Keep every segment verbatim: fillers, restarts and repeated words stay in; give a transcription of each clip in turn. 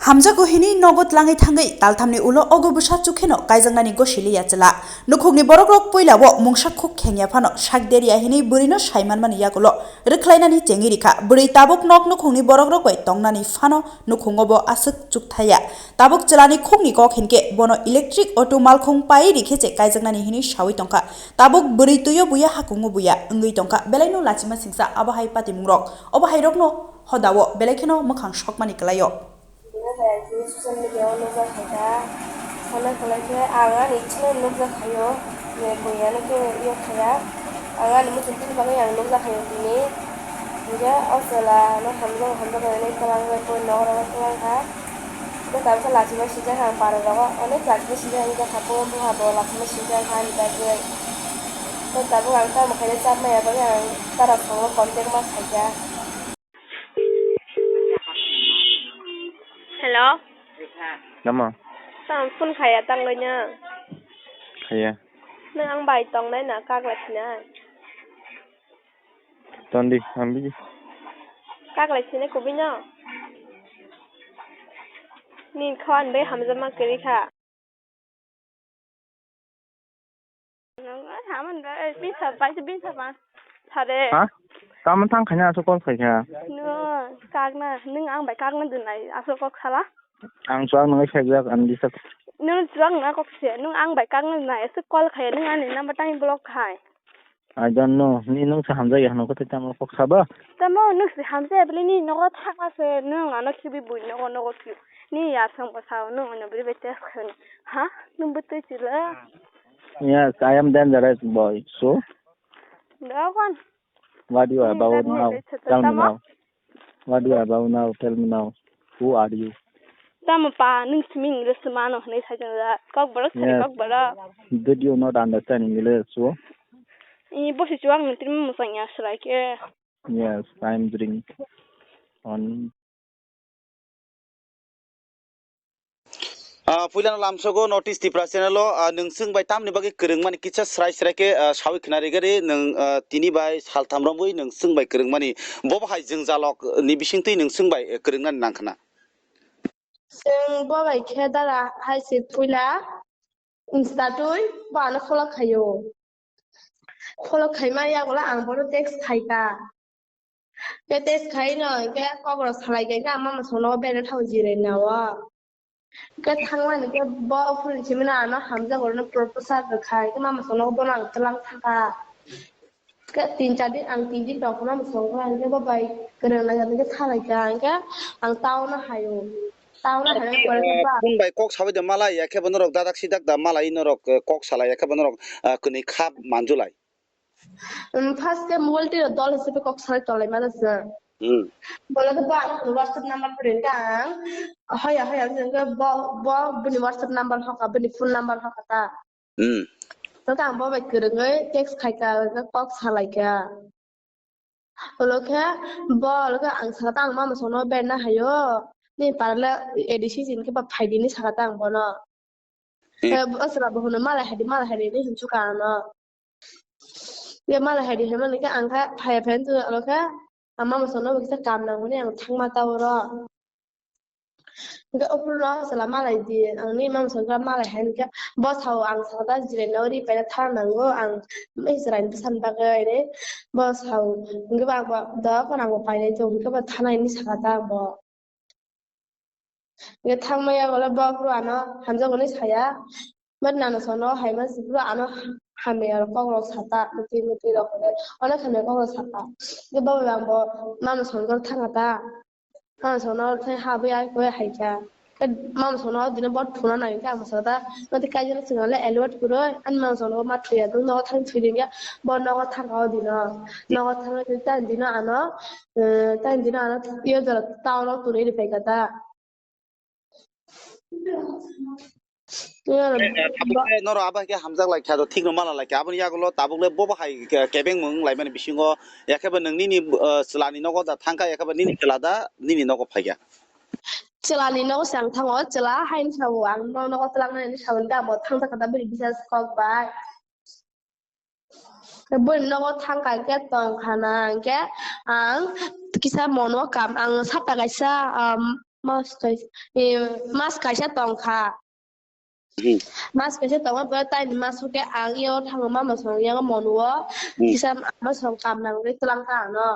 Hamjago hinwi nogo tlangwi thangwi talthamni ulo ogo bwsa chukheno kaijaknani gosiliya chwla. Nukhungni borokrok puilao mungsa khuk khengya phano sak derya hinwi bwrwino saimanmani yagulo rwkhlainani chengwi rikha. Bwrwi tabuk nok nukhungni borokrok bai tongnani phano nukhungo bo aswk chukthaya. Tabuk chwlani khukni kok hinkhe bono electric auto malkhung pai rikhe se kaijaknani hinwi sawi tongkha. Tabuk bwrwi twio buya hakungo buya wngwi tongkha. Belaino lachima singsa abo hai patimungrok. Obo hairokno hodao belai kheno mwkhang sokmani kwlaio. Tini hai ang tini social media o nukjak khaikha. Sana kwlai khe ang ani chini nukjak khaio. Ni buya no khe yok khaya. Ang ani muchung tini bagwi ang nukjak khaio tini. Hinkhe o chwla no hamjak hamjak khe nai twlang bai koi nok rok twlang kha. Hinkhe tabukhe lachima sijak ang para rogo. Onek lachima sijak ang jak kha, buha bo lachima sijak kha ani bagwi. Tei tabuk ang tamo khaina chap maya bagwi ang tara phone o contact ma khaikha. Hello? Tamo? Tamo phone khaya tangwi no? Khaya. Nwng ang bai tongnai na kagla sinai? Tondi, ang bigi. Kagla sinai kubui no? Nin khawan bai hamjakma kwrwi kha. Nang, ai, haman da, ai, bisa, bai, bisa, ba. Sare. Ha? Tamo thang khaina aswk call khaikha? No, kakna, nwng ang bai kakna dunai, aswk kok sala? Ang chuak nungwi khaijak, ang bisa. Nwng chuak nungna kok se, nwng ang bai kakna dunai, aswk call khai, nwng ani number tang block khai. I don't know. Ni nwng se hamjak ya hwnwi khe tamo kok sabo? Tamo nwng se hamjak ya bwlai ni nogo thangma se, nwng ano khibi bui nogo nogo khibi. Ni ya song bo sao, nwng ano bwrwi bai test khai. Ha? Nwng bwtwi chila? Yes, I am dangerous boy. So? Dogon. What do you about now? Tell me now. What do you about now? Tell me now. Who are you? Tamo pa, nwng simi English mano hwnwi sai jang da. Kok borok sai kok borok. Did you not understand English? So? I bosi chuang nwng tini mwsang ya srai ke. Yes, I am drink on. Ah, puilano lamsogo North East Tipra channel o, ah, nwng chwng bai tamni bagwi kwrwngmani kisa srai srai khe, ah, sawi khna rigari nwng, ah, tini bai saltham romwi nwng chwng bai kwrwngmani bo bahai jwngjalok ni bisingtwi nwng chwng bai, eh, kwrwngnani nang khna. Chwng bo bai khe dara hai se puila Insta twi bo ano follow khaio. Follow khaima yagulo ang bono text khaikha. Khe text khaino hinkhe kokrok salai kha hinkhe ang mama songno bere thao jirai nao. Khe thangmani khe bo phone simi no ano hamjak oro no proposal rwkha hinkhe mama songno bono ang twlang thangkha. Khe tin char din ang tin din tongkha mama songkha hinkhe bo bai kwrwng lai hinkhe salai kha hinkhe ang tao no haio. Tao no haino pore khe ba. Phone bai kok sabai de malai ya khe bo norok dadak sidak da malai norok, eh, kok salai ya khe bo norok, ah, kwnwi kha manjulai. Um, first ke mobile twi dol hisabe kok salai tolai mano se. Hmm. Bole ke ba ang WhatsApp number pore ta ang. Hoya hoya ang ke bo bo bini WhatsApp number hoka bini phone number hoka ta. Hmm. To ta ang bo bai kwrwngwi text khai ka kok salai ka. Olo khe bo olo khe ang saka ta ang mama sono berna hayo. Ni parle A D C jin ke ba phaidi ni saka ta ang bono. Hmm. Eh, asra bo hono malai hadi malai hadi ni hinsu ka ano. Ya malai hadi hemani khe ang kha phaya phan tu alo kha ama masa no kisa kam nang mani ang thangma ta oro. Khe opor no sala malai di ang ni mama songkha malai han khe bo sao ang saka ta jirai no ri pai thang nango ang mai jirai ni bwsan bagwi ni bo sao hwnkhe ba ang bo da kono ang bo painai tong hwnkhe ba thanai ni saka ta ang bo. Nge thangmaya gole bok ro ano hamjak hwnwi saya. But nano sono hai ma sibro ano hamya rok kok rok sata, mutwi mutwi rok hwnwi. Onek hamya kok rok sata. Nge babo bang bo mano sono thanga ta. Mano sono thai habwi ai koi hai kha. Mano sono dine bot thuna nai kha masa ta. Mati kaijana singa le elwat kuroi. An mano sono ma thuya dun no thang thwi dingya. Bo nogo thanga o dino. Nogo thanga tan dino ano. Eh, tei bini ano iyo jora town o tuni ri phaikha ta. Iyo Eh, eh, tabuk le norok abo hai khe hamjak lai kha, thik no mala lai kha. Aboni yagulo tabuk le bo bahai ke-, kebeng mung lai mani bisingo, ya khe bo nwng nini, eh, chwla ni nogo da thang kha, ya khe bo nini chwla da nini nogo phai kha. Chwla ni nogo se ang thango, chwla hai ni sabo ang no nogo twlang nani sabo da bo thang kha ta bini bisas kok bai. Bini nogo thang kha khe tong kha na hwnkhe ang kisa mono kam ang sapa kaisa, um, Mas kaisa, eh, mas kaisa tongkha. Hmm. Mas kaisa tongma bo taini mas hoke ang iyo thango mama song yang monuo. Hmm. Kisa mama song kam nang ri tlang ka ano.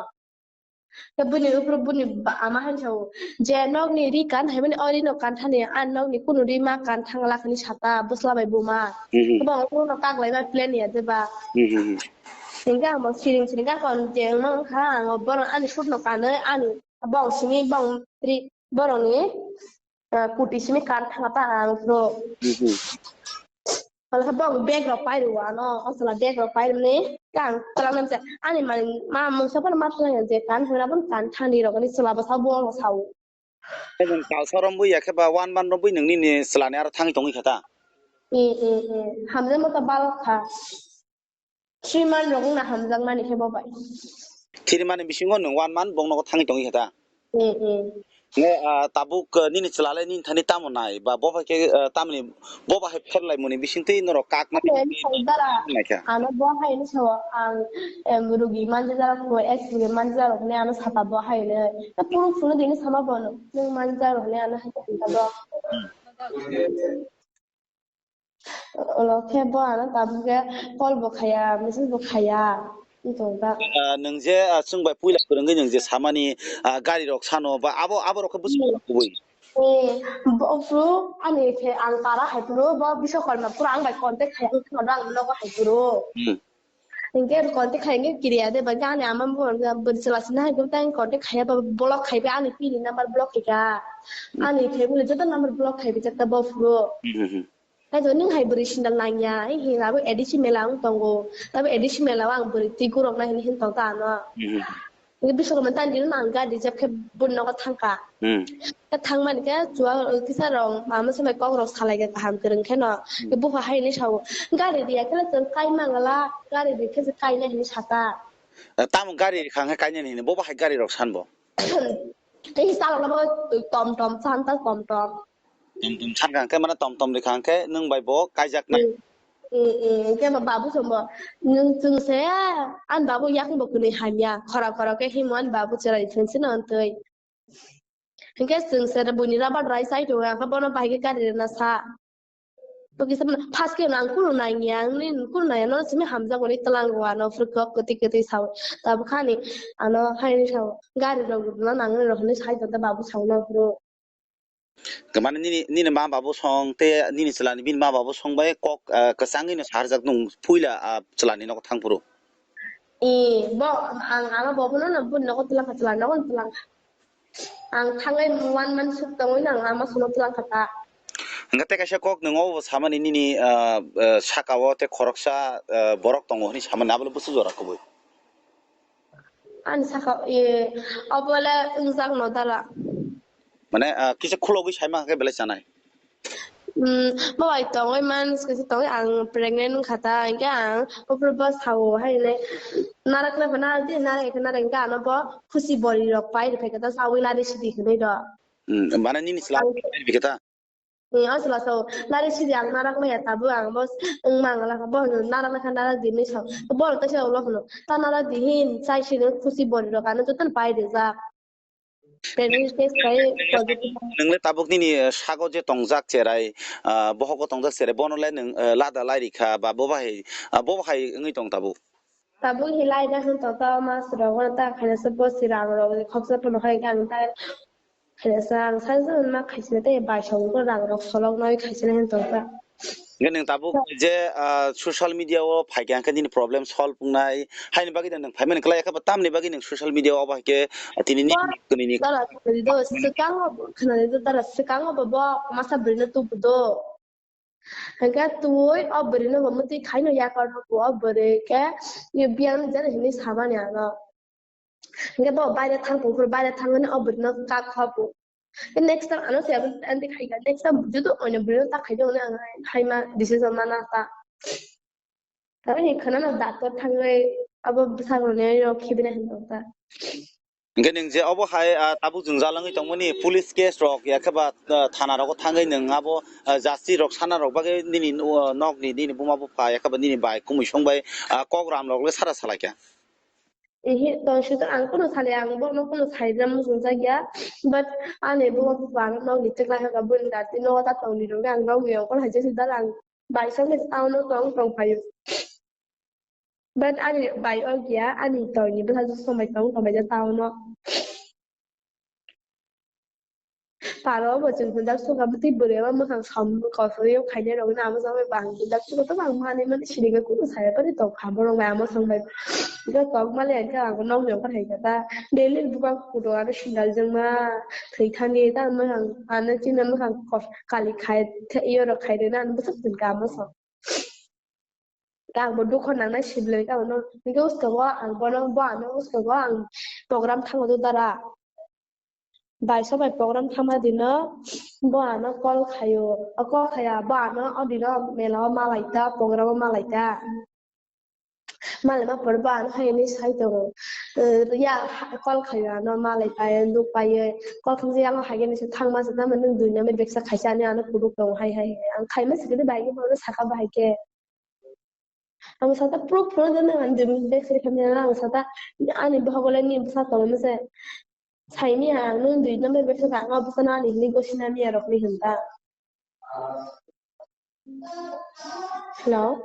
Ke buni upru buni ba-, ama han sao. Je nokni ri kan hai mani ori no kan thani an nokni kunu ri ma kan thang lakhani sata bwsla bai buma. Hmm. Bo ang no kak lai ma plan ya de ba. Hmm. Hingke ang bo siring siring ka kon je ma kha ang bono ani sut no kanoi ani bong simi bong ri boroni. Ah, kuti simi kan thanga ta ang pro. Mhm. Wala khe bong bag rok pai rw ano, o sala bag rok pai rw ni kang tlang nam se ani mani ma mungsa pan ma tlang je kan hwna ban kan thani rok ni sala bwsa bo rok sao. Nung kalsa rom bui ya khe ba one month rom bui nung nini sala ni aro thangwi tongwi kha ta? E, e, e. Hamjak ma ta balok kha. Three month rok wngna hamjakmani khe bo bai. Three month ni bisingo nwng one month bong nogo thangwi tongwi kha ta? Mm, mm. Nge, ah, tabuk, ah, nini chwla le nini thani tamo nai ba bo bai khe, ah, tamni bo bai pher lai muni bising twi norok kak na Ano em sao dara, nai kha. Ano bo hai ni sao ang, em, rugi manja jaro ko, ex rugi manja jaro ne ano sata bo hai ne. Ta puru phunu dini sama bono. Nwng manja jaro ne ano hai ta bo. Ulo khe bo ano tabuk khe call bo khaya, message bo khaya. Wng tong ta. Ah, nwng je, ah, chwng bai puila kwrwngwi nwng je samani, ah, gari rok sano ba abo, abo rok khe bwswk kubui? Eh, bo phuru ani khe ang tara hai phuru bo Biswakarma phuru ang bai contact khaya wng kheno ang nogo hai phuru. Hmm. Hinkhe contact khai hinkhe kiriya de ba ani ama bo bwrwi chwla sina hai khe tang contact khaya ba block khai ba ani pini number block khai kha. Hmm. Ani khe bwrwi joto number block khai bijak ta bo phuru. Hmm, hmm, hmm. Kaitor nwng hai bwrwi sindal nangya, ai hinwi abo A D C mela wng tongo. Abo A D C mela o ang bwrwi twi guroknai hinwi hin tong ta ano. Mhm. Ngi Biswakarma tani dino ang gari reserve khe boni nogo thangkha. Hmm. Khe thangmani khe chuwa kisa rok mama samai kok rok salai kha kaham kwrwng kheno. Hmm. Khe bupha hai hinwi sao, "Gari riya khe chwng kai mangala, gari ri khe se kainai," hinwi saka. Eh, tamo gari rikha hwnkhe kainani hinwi, bo bahai gari rok san bo? Tei chalokna bo tom tom san ta tom tom. Tom tom san kha hwnkhe mane tom tom rikha hwnkhe nwng bai bo kaijaknai. Mm, mm, mm, hwnkhe ba babu songbo, nwng chwng se, ani babu yakung bo kwnwi hamya, khora khora khe himo ani babu chwrai thwng sino hwntwi. Hwnkhe chwng se buini rubber dry side o, hwnkhe bono bahai khe gari rwna sa. Bo kisa mano, first khe ang kunu nangya, ang ni kunu nangya, no simi hamjak mani tlang rw ano, phuru kok kwtwi kwtwi sao. Tabuk hani, ano, haini sao, gari rok rwna nangni rok hinwi sai tongo, babu sao no phuru. Mane nini, nini ma babu song, tei nini chwla ni bini ma babu song bai kok, ah, kwchangwi no saharjak nung puila, ah, chwla ni nogo thang phuru. Eh, bo, ang, ano bo phano no, boni nogo tlang kha, chwla ni nogo tlang kha. Ang thangai one month suk tongwi nang ama sono tlang kha ta. Hwnkhe tei kaisa kok nwng obo samani nini, ah, ah, saka o tei khoroksa, ah, borok tongo hwnwi samani, abo le bwswk jora kubui? Ani saka, eh, obo le wngjak no dara. Mane, ah, kisa khulogwi saima hwnkhe belai chanai? Hmm, bo bai tongwi man, kisa tongwi ang pregnant wngkha ta, hwnkhe ang opor bo sao hai hinwi narak le narak di, narak ekhe narak hwnkhe ano bo khusi bori rok pai rwphai khe ta chawi lari sidi hinwi do. Hmm, mane nini chwla ang pai rwphai khe ta? Hmm, o chwla sao lari sidi ang narak maya tabuk ang bo wng mangala kha bo narak lekha narak di hinwi sao. Bo rok teisa ulo hwno ta narak di hin chai sidi khusi bori rok ano jotono pai rijak. Pregnancy test khai positive. Nwng le tabuk nini, eh, sago je tongjak cherai, ah, bohogo tongjak cherai, bono le nwng, eh, lada lai rikha ba bo bahai, ah, bo bahai wngwi tong tabuk? Tabuk hi lai da hwn tong ta mas rok ta khaina se bo si rang rok khoksa phano khai ang ta khaina sa ang sai sa ma khaisina tei bai song ko rang rok solok nai khaisina hwn tong ta. Hwnkhe nwng tabuk je, ah, social media o phaikha hwnkhe nini problem solve wngnai, haini bagwi da nwng phaimani kwlai, yakhe ba tamni bagwi nwng social media o abo hai khe tini ni Bo kwnwi ni dara khwnani do, swkango bo khwnani do, dara swkango bo, bo masa bwrwino tubu do. Hwnkhe twi o bwrwino bo mwtwi khaino yakar rw o bwrwi khe biyang jani hinwi samani ano. Hingke bo baire thang tong phuru baire thangmani o bwrwino kak kha bo. Next time ano se abo anti khai kha. Next time joto oino bwrwino ta khai di hwnwi ang hai ma decision mana ta. Tamo ni khwnano doctor thangwi abo bwsarokni rok khibina hinwi ta. Hingke nwng je obo hai, ah, tabuk jwngjal wngwi tongmani police case rok ya khe ba, ah, thana rogo thangwi nwng abo, ah, justice rok sana rok bagwi nini, ah, nokni nini buma bupha ya khe ba nini bai kumui song bai, ah, kok ram rok le sara salai kha. Ihi, tong si to ang kuno sale, ang bono kuno saidra muchung jakya. But ani bo bana nokni tikla haka bun dati no ta tong ni rok ang rok yang kol haje si dal ang bai song ni town no tong tong payo. But ani bai o gya ani tong ni bwsa somai tong tong bai ja town no. Paro bo chwng hwnjak suka bwtwi bwrwi o mwkhang som kosoi o khainai rok na amo jagoi bang hwnjak suka to bang mani mani siringa kunu saya pari tong kha borok bai amo song bai ga tong mali ang khe ang nok jong kha hai kha ta daily buka kudo aro sindal jong ma thwi thani ta mwkhang ano chini mwkhang kali khai iyo rok khai rwna ano bwswk chwng kha amo song. Ang bo dukho nangnai sibleng tamo no. Hingke uskogo ang bono, bo ano uskogo ang program thango do dara. Bai sobai program thangma dino bo ano call khayo. O call khaya bo ano o dino mela o malai ta, program o malai ta. Malai ma pore bo ano hai hinwi sai tongo. Eh, ya, call khayo ano malai pai, nuk pai. Call kham se yang hai hinwi se thangma se tamo nwng dui number beksa khaisa ani ano kuduk tongo hai hai. Ang khaima se kede bai ke bono saka bahai ke. Ang sata pro pro jana ang dui bek seri khamya ang sata ani bohok le ni bwsa tong mese. Saini ang nung dui number bek saka ang bwsa na ani hini gosi na miya rok ni hinta. Hello.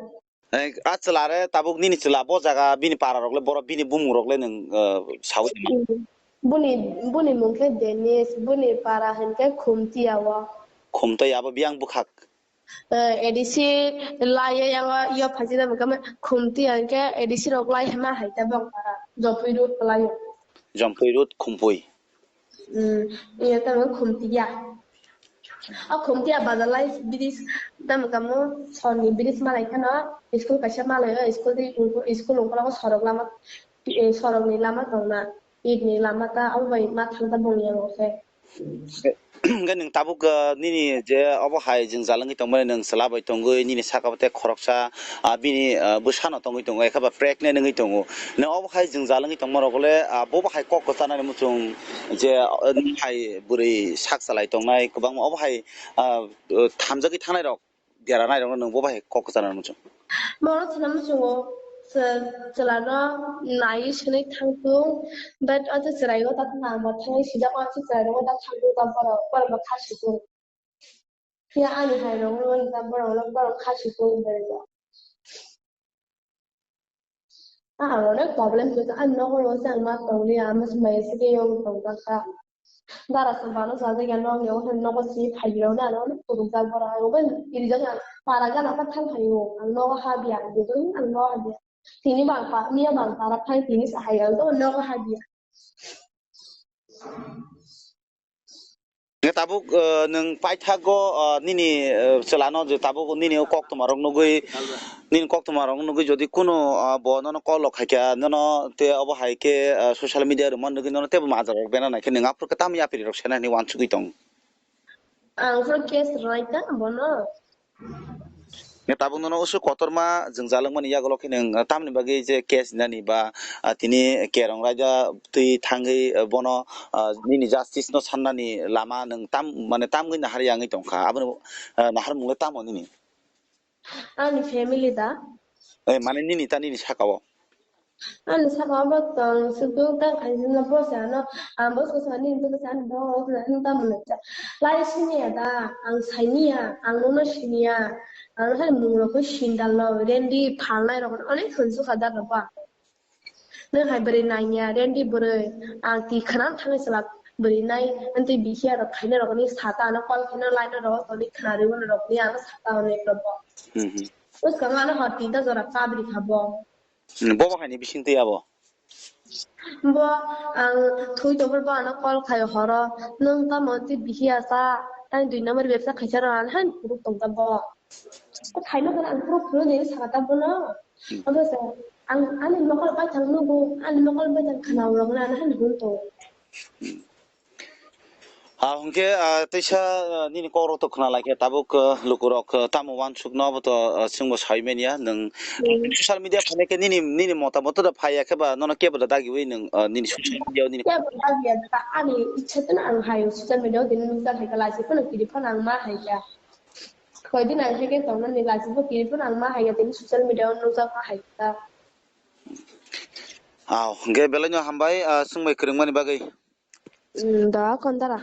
Eh, a chwla re tabuk nini chwla bo jaga bini para rok le borok bini bumung rok le nwng eh, sawi ma. Buni buni mung khe Denis, buni para hinkhe Khumtiya o. Khumtai abo biyang bwkhak. Eh, A D C lai ya yang yo phaji da mukam Khumtiya hinkhe A D C rok lai ma hai ta bong para. Jopui rut lai. Jompui rut Khumpui. Hmm, iya ta Khumtiya. O Khumtiya bazar lai bridge tamo kamo sonni bridge malai kheno school kaisa malai o school di school ungkolo sorok lama eh, sorok ni lama tongna it ni lama ta abo bai ma thang ta bung yang o khe. Hingke nwng tabuk eh, nini je obo hai jwngjal wngwi tongmani nwng chwla bai tongwi nini saka bo tei khoroksa ah, bini ah, bwsano tongwi tongo ekhe ba pregnant wngwi tongo. Nwng obo hai jwngjal wngwi tongma rok le ah, bo bo hai kok kwchanani muchung je ah, nini hai bwrwi sak chalai tongnai kwbangma obo hai ah, thamjagwi thangnai rok dera nai rok nwng bo bo hai kok kwchanani muchung. Borok chwla muchungo chwla no nai swnwi thang tung but o chwrai o ta thang ang bo thang sida ko chwrai o ta thang tung ta borok borok bo kha si tung. Phiya ani hai rok no ta borok no borok kha si tung berajak. Ah, ang onek problem khe ang nogo ro se ang ma tong liya, ang ma se mai se ke yong tong ta kha. Dara se bano sa de ya nogo yo han nogo si phai yo na no puruk jak bora ang ben iri jak ang para gana ka thang phai yo ang nogo ha biya ang de ang nogo ha biya. Tini bang pa miya bang para phai tini sa hai ang nogo ha biya. Nge tabuk eh, nwng paithago eh, nini eh, chwlano je tabuk nini o koktwma rok nugwi nini koktwma rok nugwi jodi kuno eh, bo nono call rok khaikha nono te obo hai khe eh, social media rwma nugwi nono tebo majra rok bena naikhe nwng aphuru khe tamo yapri rok sena hinwi wansugwi tong. Ang phuru case rwlaikha bono. Nge tabuk nono usuk kotorma jwngjalwkmani yagulo khe nwng tamni bagwi je case rinani ba ah, tini kerong raida twi thangwi ah, bono ah, nini justice no sannani lama nwng tam mane tamgwi nahar yangwi tongkha aboni ah, naharmung le tamo nini? Ani family da? Eh, mane nini ta nini sakao? Ani saka obo tong suduk ta khaijina bo se ano ang bo se sani bo se ani bo se ani ta mano cha lai sini ya da ang saini ya ang no sini ya ang hai mung rok ko sindal no rendi phalnai rok onek hwnsu kha da ba ne hai bwrwi nai ya rendi bwrwi ang ti khana thangwi sala bwrwi nai anti bihia rok khaina rok ni sata ano kol khana lai no rok toni khana ri rok ni ano sata onek rok bo Hmm, hmm. Bwskang ano hor tinta jora kabri kha bo. Hmm, bobo haini bising twi abo? Bo ang thui tongphuru bo ano call khai horo, "Nwng tamo tei bihiya sa, tei dui number bebsa khaisa rw," ano han phuru tongta bo. Ko khaima khe ang phuru phuru de saka ta bono. Abo se ang ani mokol bai thang nugo, ani mokol bai thang khana rok ano han hun to. Ah, hwnkhe ah, teisa ah, nini kokrok to khna laikhe tabuk ah, lukurok ah, tamo wansukno abo to ah, chwngbo sawi manya nwng social media phainai khe nini nini motamot da phaiya khe ba nono kebo da dagiwi nwng ah, nini social media nini. Kebo dagiya da ani ichha tano ang hai social media tini nukjak hai khe laisi phano kiri phano ang ma hai khe. Koi din ang hai khe tongmani laisi bo kiri phano ang ma hai khe tini social media o nukjak ma hai khe. Aw, hwnkhe belai no hambai, ah, swngbai kwrwngmani bagwi. Mm, da, Kondara.